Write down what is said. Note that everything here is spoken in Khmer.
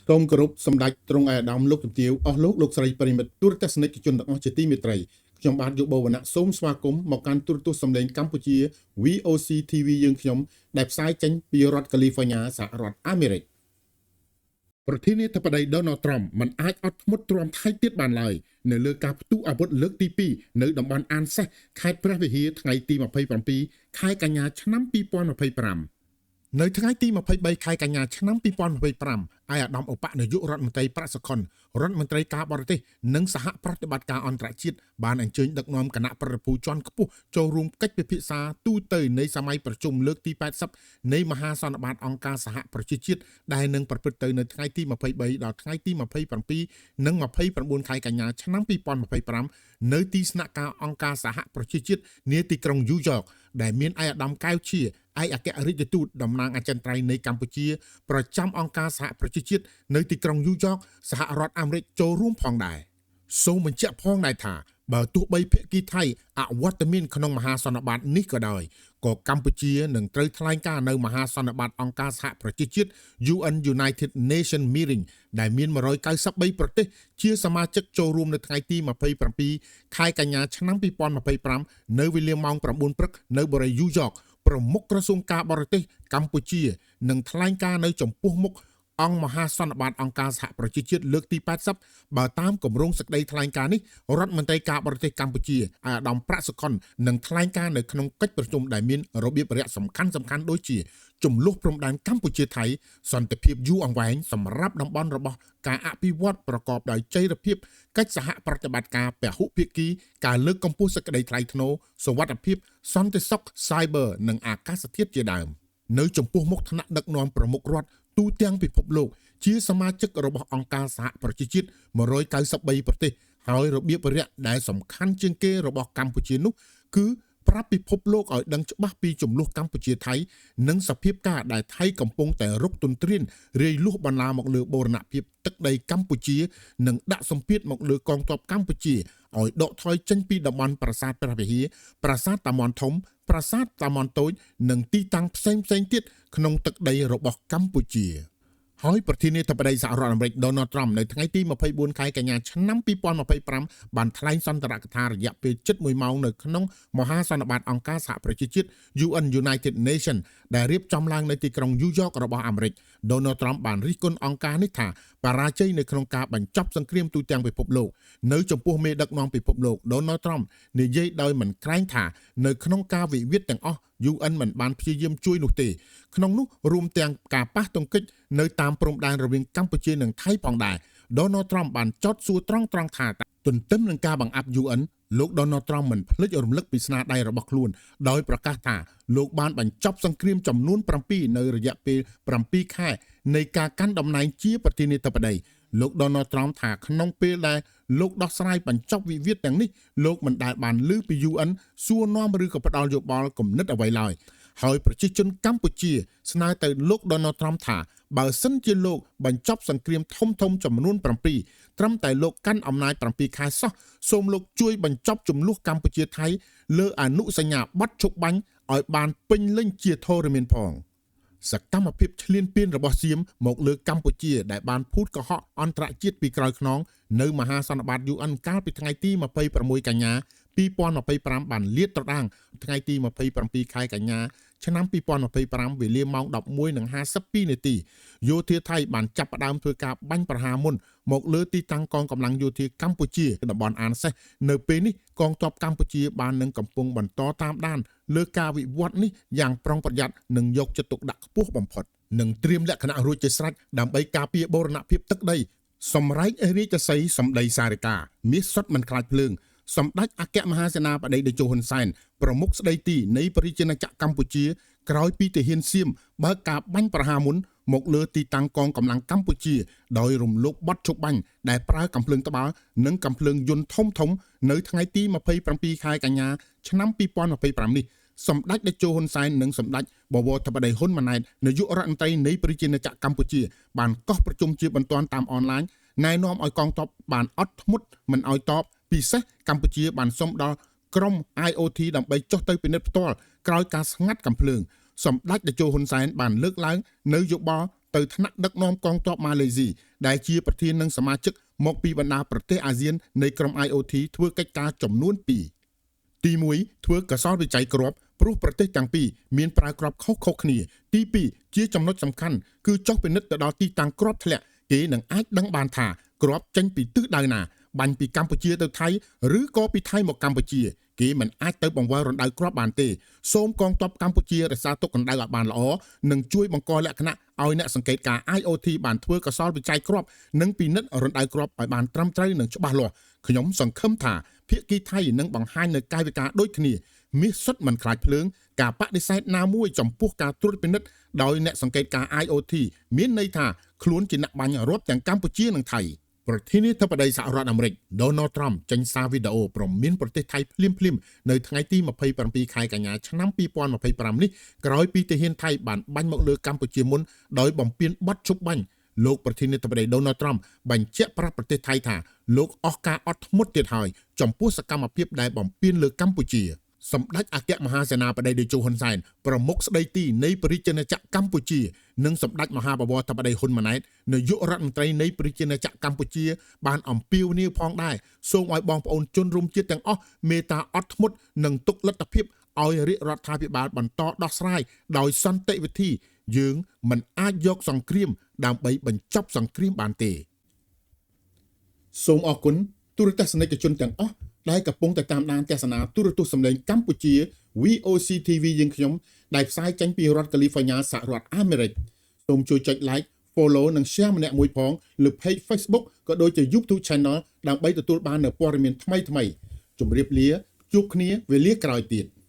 សូមគោរពសម្ដេចទ្រង់ឯកឧត្តមលោកជំទាវអស់លោកលោកស្រីប្រិយមិត្តទូរទស្សនិកជនទាំងអស់ជាទីមេត្រីខ្ញុំបាទយុបូវណ្ណៈសូមស្វាគមន៍មកកាន់ទូរទស្សន៍សំឡេងកម្ពុជា VOC TV យើងខ្ញុំដែលផ្សាយចេញពីរដ្ឋកាលីហ្វ័រញ៉ាសហរដ្ឋអាមេរិកប្រធានាធិបតី Donald Trump មិនអាចអត់ធ្មត់ទ្រាំថៃទៀតបានឡើយនៅលើការផ្ទុះអាវុធលើកទី2នៅតំបន់អានសេះខេត្តព្រះវិហារថ្ងៃទី27ខែកញ្ញាឆ្នាំ2025នៅថ្ងៃទី23ខែកញ្ញាឆ្នាំ2025ឯកឧត្តមឧបនាយករដ្ឋមន្ត្រីប្រាក់សុខុនរដ្ឋមន្ត្រីការបរទេសនិងសហប្រតិបត្តិការអន្តរជាតិបានអញ្ជើញដឹកនាំគណៈប្រតិភូជាន់ខ្ពស់ចូលរួមកិច្ចពិភាក្សាទូទៅនៃសម័យប្រជុំលើកទី80នៃមហាសន្និបាតអង្គការសហប្រជាជាតិដែលនឹងប្រព្រឹត្តទៅនៅថ្ងៃទី23ដល់ថ្ងៃទី27និង29ខែកញ្ញាឆ្នាំ2025នៅទីស្នាក់ការអង្គការសហប្រជាជាតិនាទីក្រុងញូវយ៉កដែលមានឯកឧត្តមកែវជាឯកអគ្គរដ្ឋទូតតំណាងអចិន្ត្រៃយ៍នៃកម្ពុជាប្រចាំអង្គការសហប្រជាជាតិនៅទីក្រុងញូវយ៉កសហរដ្ឋអាមេរិកចូលរួមផងដែរសូមបញ្ជាក់ផងដែរថាបើទោះបីភាគីថៃអវត្តមានក្នុងមហាសន្និបាតនេះក៏ដោយក៏កម្ពុជានឹងត្រូវថ្លែងការណ៍នៅមហាសន្និបាតអង្គការសហប្រជាជាតិ UN United Nation Meeting ដែលមាន193ប្រទេសជាសមាជិកចូលរួមនៅថ្ងៃទី27ខែកញ្ញាឆ្នាំ2025នៅវេលាម៉ោង9ព្រឹកនៅបរិយាញូវយ៉កប្រមុខក្រសួងការបរទេសកម្ពុជានឹងថ្លែងការណ៍នៅចំពោះមុខអង្គមហាសន្និបាតអង្គការសហប្រជាជាតិលើកទី80បើតាមគម្រោងសេចក្តីថ្លែងការណ៍នេះរដ្ឋមន្ត្រីការបរទេសកម្ពុជាឯកឧត្តមប្រាក់សុខុននឹងថ្លែងការណ៍នៅក្នុងកិច្ចប្រជុំដែលមានរបៀបរយៈសំខាន់សំខាន់ដូចជាចំនួនព្រំដែនកម្ពុជាថៃសន្តិភាពយូរអង្វែងសម្រាប់តំបន់របស់ការអភិវឌ្ឍប្រកបដោយចីរភាពកិច្ចសហប្រតិបត្តិការពហុភាគីការលើកកម្ពស់សេចក្តីថ្លៃថ្នូរសុវត្ថិភាពសន្តិសុខ Cyber និងអាកាសធាតុជាដើមនៅចំពោះមុខថ្នាក់ដឹកនាំប្រមុខរដ្ឋទូទាំងពិភពលោកជាសមាជិករបស់អង្គការសហប្រជាជាតិ193ប្រទេសហើយរបៀបរយៈដែលសំខាន់ជាងគេរបស់កម្ពុជានោះគឺប្រាប់ពិភពលោកឲ្យដឹងច្បាស់ពីចំនួនកម្ពុជាថៃនិងសភាពការដែលថៃកំពុងតែរុកទន្ទ្រានរាយលុះបន្លាមកលើបូរណភាពទឹកដីកម្ពុជានិងដាក់សម្ពាធមកលើកងទ័ពកម្ពុជាឲ្យដកថយចេញពីតំបន់ប្រាសាទព្រះវិហារប្រាសាទតាមាន់ធំប្រាសាទតាមាន់តូចនិងទីតាំងផ្សេងៗទៀតក្នុងទឹកដីរបស់កម្ពុជាហើយប្រធានាធិបតីសហរដ្ឋអាមេរិក Donald Trump នៅថ្ងៃទី24ខែកញ្ញាឆ្នាំ2025បានថ្លែងសន្ទរកថារយៈពេលជិត1ម៉ោងនៅក្នុងមហាសន្និបាតអង្គការសហប្រជាជាតិ UN United Nation ដែលរៀបចំឡើងនៅទីក្រុងញូវយ៉ករបស់អាមេរិក Donald Trump បានរិះគន់អង្គការនេះថាបរាជ័យនៅក្នុងការបញ្ចប់សង្គ្រាមទូទាំងពិភពលោកនៅចំពោះមេដឹកនាំពិភពលោក Donald Trump និយាយដោយមិនក្រែងថានៅក្នុងការវិវាទទាំងអស់ UN មិនបានព្យាយាមជួយនោះទេក្នុងនោះរួមទាំងការប៉ះទង្គិចនៅតាមព្រំដែនរវាងកម្ពុជានិងថៃផងដែរ Donald Trump បានចោទសួរត្រង់ៗថាទន្ទឹមនឹងការបង្អាប់ UN លោក Donald Trump មិនភ្លេចរំលឹកពីស្នាដៃរបស់ខ្លួនដោយប្រកាសថាលោកបានបញ្ចប់សង្គ្រាមចំនួន7នៅរយៈពេល7ខែនៃការកាន់តំណែងជាប្រធានាធិបតីលោក Donald Trump ថាក្នុងពេលដែលលោកដោះស្រាយបញ្ចប់វិវាទទាំងនេះលោកមិនដែលបានឮពី UN សួរនាំឬក៏ផ្ដល់យោបល់គំនិតអ្វីឡើយហើយប្រជាជនកម្ពុជាស្នើទៅលោក Donald Trump ថាបើសិនជាលោកបញ្ចប់សង្គ្រាមធំៗចំនួន7ត្រឹមតែលោកកាន់អំណាច7ខែសោះសូមលោកជួយបញ្ចប់ចំនួនកម្ពុជាថៃលើអនុសញ្ញាបត្រឈប់បាញ់ឲ្យបានពេញលេញជាធរមានផងសកម្មភាពឈ្លានពានរបស់សៀមមកលើកម្ពុជាដែលបានភូតកុហកអន្តរជាតិពីក្រោយខ្នងនៅមហាសន្និបាត UN កាលពីថ្ងៃទី26កញ្ញា2025បានលាតត្រដាងថ្ងៃទី27ខែកញ្ញាឆ្នាំ2025វេលាម៉ោង11:52នាទីយោធាថៃបានចាប់ផ្ដើមធ្វើការបាញ់ប្រហារមុនមកលើទីតាំងកងកម្លាំងយោធាកម្ពុជាតំបន់អានសេះនៅពេលនេះកងទ័ពកម្ពុជាបាននឹងកំពុងបន្តតាមដានលើការវិវត្តនេះយ៉ាងប្រុងប្រយ័ត្ននិងយកចិត្តទុកដាក់ខ្ពស់បំផុតនិងត្រៀមលក្ខណៈរួចជាស្រេចដើម្បីការពារបូរណភាពទឹកដីសម្រែករាជសីសម្ដីសារិកាមាសសុទ្ធមិនខ្លាចភ្លើងសម្ដេចអគ្គមហាសេនាបតីតេជោហ៊ុនសែនប្រមុខស្ដីទីនៃប្រជាណាចក្រកម្ពុជាក្រោយពីទាហានសៀមបើកការបាញ់ប្រហារមុនមកលើទីតាំងកងកម្លាំងកម្ពុជាដោយរំលោភបទឈប់បាញ់ដែលប្រើកាំភ្លើងត្បាល់និងកាំភ្លើងយន្តធំៗនៅថ្ងៃទី27ខែកញ្ញាឆ្នាំ2025នេះសម្ដេចតេជោហ៊ុនសែននិងសម្ដេចបវរធិបតីហ៊ុនម៉ាណែតនាយករដ្ឋមន្ត្រីនៃប្រជាណាចក្រកម្ពុជាបានកោះប្រជុំជាបន្ទាន់តាមអនឡាញណែនាំឲ្យកងទ័ពបានអត់ធ្មត់មិនឲ្យតបពិសេសកម្ពុជាបានសុំដល់ក្រុម IoT ដើម្បីចុះទៅពិនិត្យផ្ទាល់ក្រោយការស្ងាត់កាំភ្លើងសម្ដេចតេជោហ៊ុនសែនបានលើកឡើងនៅយោបល់ទៅថ្នាក់ដឹកនាំកងទ័ពម៉ាឡេស៊ី ដែលជាប្រធាននិងសមាជិកមកពីបណ្ដាប្រទេសអាស៊ាននៃក្រុម IOT ធ្វើកិច្ចការចំនួន2ទី1ធ្វើកសលវិច័យគ្រាប់ព្រោះប្រទេសទាំងពីរមានប្រើគ្រាប់ខុសៗគ្នាទី2ជាចំណុចសំខាន់គឺចុះពិនិត្យទៅដល់ទីតាំងគ្រាប់ធ្លាក់គេនឹងអាចដឹងបានថាគ្រាប់ចេញពីទិសដៅណាបាញ់ពីកម្ពុជាទៅថៃឬក៏ពីថៃមកកម្ពុជាគេមិនអាចទៅបង្វិលរណ្ដៅគ្រាប់បានទេសូមកងទ័ពកម្ពុជារក្សាទុករណ្ដៅឲ្យបានល្អនិងជួយបង្កលក្ខណៈឲ្យអ្នកសង្កេតការ IOT បានធ្វើកសលវិច័យគ្រាប់និងពិនិត្យរណ្ដៅគ្រាប់ឲ្យបានត្រឹមត្រូវនិងច្បាស់លាស់ខ្ញុំសង្ឃឹមថាភាគីថៃនឹងបង្ហាញនៅកាយវិការដូចគ្នាមាសសុទ្ធមិនខ្លាចភ្លើងការបដិសេធណាមួយចំពោះការត្រួតពិនិត្យដោយអ្នកសង្កេតការ IOT មានន័យថាខ្លួនជាអ្នកបាញ់រាប់ទាំងកម្ពុជានិងថៃប្រធានាធិបតីសហរដ្ឋអាមេរិក Donald Trump ចេញសារវីដេអូព្រមានប្រទេសថៃភ្លាមៗនៅថ្ងៃទី27ខែកញ្ញាឆ្នាំ2025នេះក្រោយពីទាហានថៃបានបាញ់មកលើកម្ពុជាមុនដោយបំពានបទឈប់បាញ់លោកប្រធានាធិបតី Donald Trump បញ្ជាក់ប្រាប់ប្រទេសថៃថាលោកអស់ការអត់ធ្មត់ទៀតហើយចំពោះសកម្មភាពដែលបំពានលើកម្ពុជាសម្ដេចអគ្គមហាសេនាបតីតេជោហ៊ុនសែនប្រមុខស្ដីទីនៃប្រជាណាចក្រកម្ពុជានិងសម្ដេចមហាបវរធិបតីហ៊ុនម៉ាណែតនាយករដ្ឋមន្ត្រីនៃប្រជាណាចក្រកម្ពុជាបានអំពាវនាវផងដែរសូមឲ្យបងប្អូនជនរួមជាតិទាំងអស់មេត្តាអត់ធ្មត់និងទុកលទ្ធភាពឲ្យរាជរដ្ឋាភិបាលបន្តដោះស្រាយដោយសន្តិវិធីយើងមិនអាចយកសង្គ្រាមដើម្បីបញ្ចប់សង្គ្រាមបានទេសូមអរគុណទូរទស្សនិកជនទាំងអស់ដែលកំពុងតែតាមដានទស្សនាទូរទស្សន៍សំឡេងកម្ពុជា VOC TV យើងខ្ញុំដែលផ្សាយចេញពីរដ្ឋកាលីហ្វ័រញ៉ាសហរដ្ឋអាមេរិកសូមជួយចុច Like Follow និង Share ម្នាក់មួយផងលើ Page Facebook ក៏ដូចជា YouTube Channel ដើម្បីទទួលបាននូវព័ត៌មានថ្មីៗជម្រាបលាជួបគ្នាវេលាក្រោយទៀត។